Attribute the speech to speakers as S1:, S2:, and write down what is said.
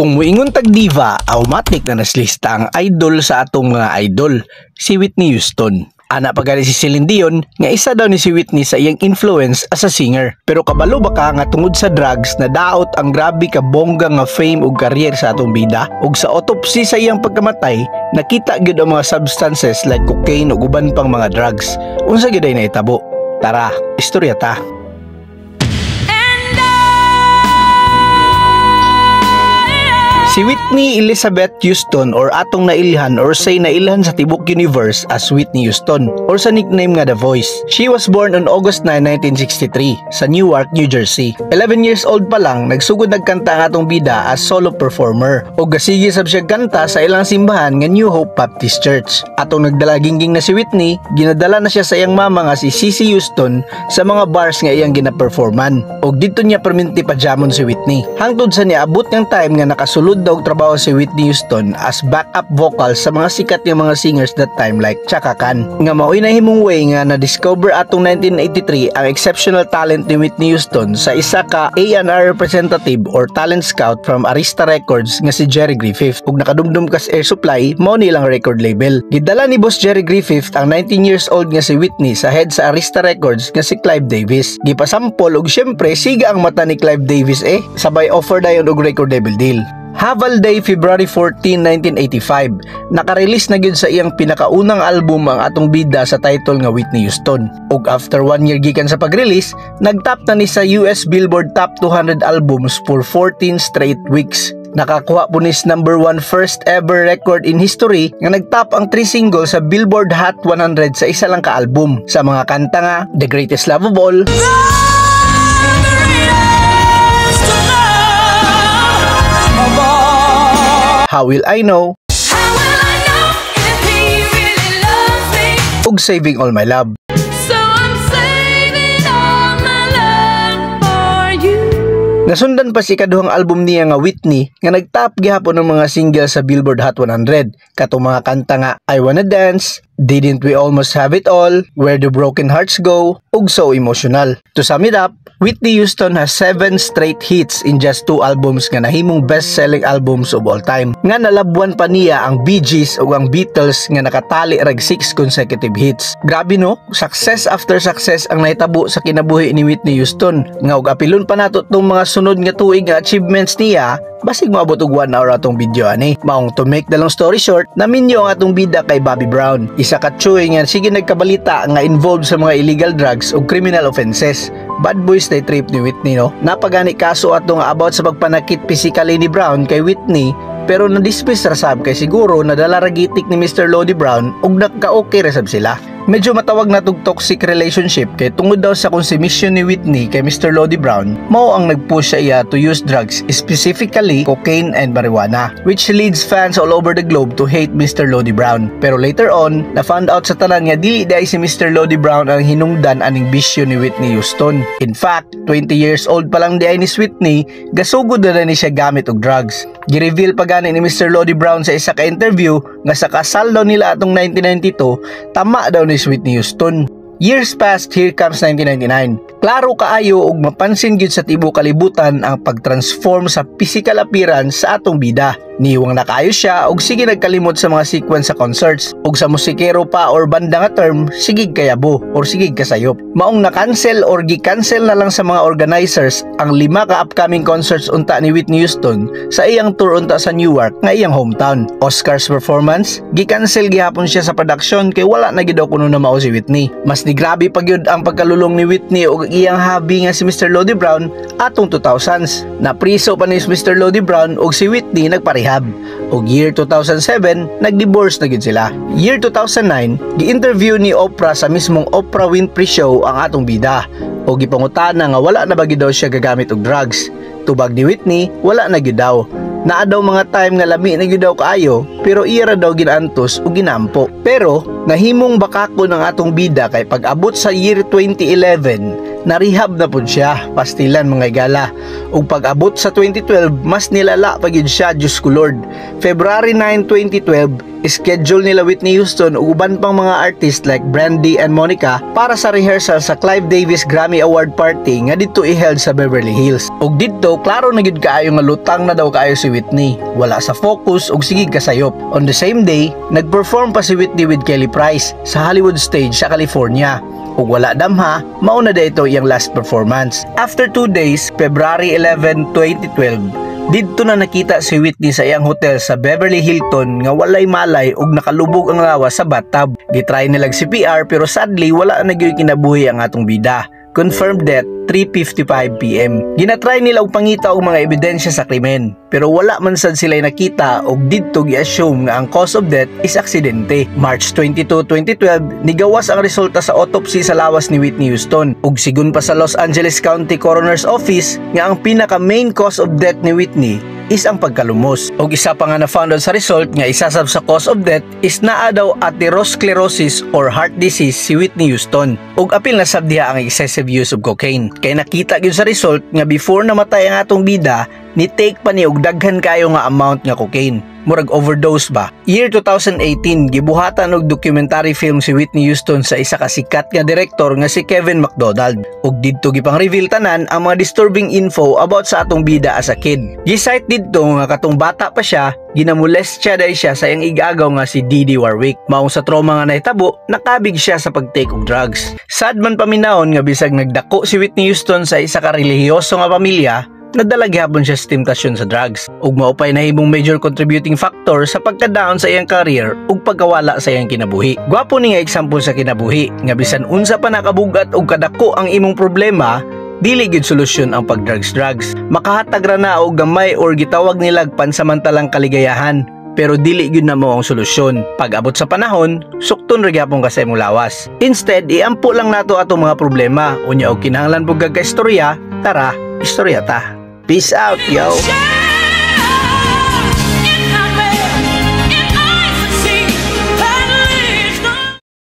S1: Kung muingon tag diva, automatic na naslista ang idol sa atong mga idol, si Whitney Houston. Ana pa gani si Celine Dion nga isa daw ni si Whitney sa iyang influence as a singer. Pero kabalo ba ka nga tungod sa drugs na daot ang grabe ka bongga nga fame ug career sa atong bida? Ug sa autopsy sa iyang pagkamatay, nakita gyud ang mga substances like cocaine ug uban pang mga drugs. Unsa gyud ay nahitabo? Tara, istorya ta.
S2: And
S1: Si Whitney Elizabeth Houston or atong nailhan or say nailhan sa tibok universe as Whitney Houston or sa nickname nga The Voice. She was born on August 9, 1963 sa Newark, New Jersey. 11 years old pa lang, nagsugod nagkanta ang atong bida as solo performer o gasige sab siya kanta sa ilang simbahan nga New Hope Baptist Church. Atong nagdalagingging na si Whitney, ginadala na siya sa iyang mama nga si Cissy Houston sa mga bars nga iyang ginaperforman. Og didto niya perminti pajamon si Whitney. Hangtod sa niabot ng time nga nakasulod daw og trabaho si Whitney Houston as backup vocal sa mga sikat nga mga singers that time like Chaka Khan. Nga mao'y nahimong way nga na-discover atong 1983 ang exceptional talent ni Whitney Houston sa isa ka A&R representative or talent scout from Arista Records nga si Jerry Griffith. Ug nakadumdum kas Air Supply, mao nilang record label. Gidala ni Boss Jerry Griffith ang 19 years old nga si Whitney sa head sa Arista Records nga si Clive Davis. Gipasampol ug syempre siga ang mata ni Clive Davis eh. Sabay offer dayon og record label deal. Haval Day, February 14, 1985, naka-release na gyud sa iyang pinakaunang album ang atong bida sa title nga Whitney Houston. Ug after one year gikan sa pag-release, nag-top na ni sa US Billboard Top 200 albums for 14 straight weeks. Nakakuha po ni number 1 first ever record in history nga nag-top ang 3 singles sa Billboard Hot 100 sa isa lang ka album. Sa mga kanta nga The Greatest Love of All,
S2: The greatest love of all.
S1: How Will I Know,
S2: How will I know if he really loves me?
S1: Ug Saving All My Love.
S2: So I'm saving all my love for you.
S1: Nasundan pa si kaduhang album niya nga Whitney nga nagtop gihapon ng mga single sa Billboard Hot 100. Katong mga kanta nga I Wanna Dance, Didn't We Almost Have It All, Where Do Broken Hearts Go, ug So Emotional. To sum it up, Whitney Houston has seven straight hits in just two albums nga nahimong best-selling albums of all time. Nga nalabwan pa niya ang Bee Gees ug ang Beatles nga nakatali rag six consecutive hits. Grabe no, success after success ang nahitabo sa kinabuhi ni Whitney Houston. Nga og apilon pa nato tong mga sunod nga tuig nga achievements niya, basig moabot og 1 hour atong video ani. Maong to make the long story short, naminyo ang atong bida kay Bobby Brown. Isa ka tsuy nga sige nagkabalita nga involved sa mga illegal drugs ug criminal offenses. Bad boys day trip ni Whitney no. Napagani kaso ato nga about sa pagpanakit physically ni Brown kay Whitney, pero na-dismiss ra sab kay siguro nadala ra gitik ni Mr. Lodi Brown ug nagka-okay ra sab sila. Medyo matawag na tog toxic relationship kay tungod daw sa consumption ni Whitney kay Mr. Lodi Brown, mao ang nag-push sa iya to use drugs, specifically cocaine and marijuana, which leads fans all over the globe to hate Mr. Lodi Brown. Pero later on, na-found out sa tanan nga dili diay si Mr. Lodi Brown ang hinungdan aning bisyo ni Whitney Houston. In fact, 20 years old pa lang diay ni Whitney, gasugod na ni siya gamit og drugs. Gi-reveal pa gani ni Mr. Lodi Brown sa isa ka interview nga sa kasal daw nila atong 1992, tama daw ni Whitney Houston. Years passed, here comes 1999. Klaro kaayo ug mapansin gyud sa tibuok kalibutan ang pag-transform sa physical appearance sa atong bida. Niwang na kaayo siya ug sige nagkalimot sa mga sequence sa concerts ug sa musikero pa or banda nga term, sige kayabo or sige kasayop. Maong na-cancel or gi-cancel na lang sa mga organizers ang lima ka upcoming concerts unta ni Whitney Houston sa iyang tour unta sa Newark nga iyang hometown. Oscars performance, gi-cancel gihapon siya sa production kay wala na gid daw kuno na mao si Whitney. Mas ni grabe pa gyud ang pagkalulong ni Whitney ug iyang hubby nga si Mr. Lodi Brown atong 2000s. Napriso pa ni Mr. Lodi Brown ug si Whitney nagparehab. Ug year 2007, nagdivorce na gyud sila. Year 2009, gi-interview ni Oprah sa mismong Oprah Winfrey Show ang atong bida. O gipangutana nga wala na ba gyud daw siya gagamit og drugs. Tubag ni Whitney, wala na gyud daw. Naa daw mga time nga lami na gyud daw kaayo, pero iya ra daw ginaantos o ginampo. Pero nahimong bakako ng atong bida kay pag-abot sa year 2011, na-rehab na pud siya, pastilan mga igala. Ug pag-abot sa 2012, mas nilala pa gyud siya, Diyos ko Lord. February 9, 2012, Schedule nila Whitney Houston ug uban pang mga artist like Brandy and Monica para sa rehearsal sa Clive Davis Grammy Award party nga didto i-held sa Beverly Hills. Ug didto, klaro na gyud kaayo nga lutang na daw kaayo si Whitney. Wala sa focus ug sige kasayop. On the same day, nag-perform pa si Whitney with Kelly Price sa Hollywood stage sa California. Ug wala damha, mao na ito iyang last performance. After 2 days, February 11, 2012, didto na nakita si Whitney sa iyang hotel sa Beverly Hilton nga walay malay ug nakalubog ang lawas sa bathtub. Gitry nilag CPR pero sadly wala na gyud kinabuhi ang atong bida. Confirmed death 3:55 PM. Ginatry nila og pangita og mga ebidensya sa krimen pero wala man sad sila nakita og didto gi-assume nga ang cause of death is aksidente. March 22, 2012, nigawas ang resulta sa autopsy sa lawas ni Whitney Houston ug sigon pa sa Los Angeles County Coroner's Office nga ang pinaka main cause of death ni Whitney is ang pagkalumos. Og isa pa nga na found out sa result nga isa sab sa cause of death is naa daw atherosclerosis or heart disease si Whitney Houston. Ug apil na sab diha ang excessive use of cocaine. Kay nakita gyud sa result nga before namatay ang atong bida, ni take pa ni og daghan kayo nga amount nga cocaine. Murag overdose ba? Year 2018, gibuhatan og documentary film si Whitney Houston sa isa ka sikat nga direktor nga si Kevin McDonald. Ug didto gipang reveal tanan ang mga disturbing info about sa atong bida as a kid. Gi-cite didto nga katong bata pa siya, ginamolest siya dahil siya sa iyang igagaw nga si Didi Warwick. Maong sa trauma nga nahitabo, nakabig siya sa pag-take og drugs. Sad man paminawon nga bisag nagdako si Whitney Houston sa isa ka relihiyoso nga pamilya, nadala gihapon siya sa temptasyon sa drugs ug mao pay nahimong major contributing factor sa pagka-down sa iyang career ug pagkawala sa iyang kinabuhi. Gwapo ni nga example sa kinabuhi nga bisan unsa pa nakabugat og kadako ang imong problema, dili gyud solusyon ang pag-drugs drugs. Makahatag ra na og gamay or gitawag nilag pansamantalang kaligayahan pero dili gyud na mao ang solusyon. Pag abot sa panahon, sukton ra gyapon ka sa imong lawas. Instead, iampo lang nato atong mga problema. Unya og kinahanglan pud kag istorya, tara, istorya ta. Peace out, yo.
S2: Shine.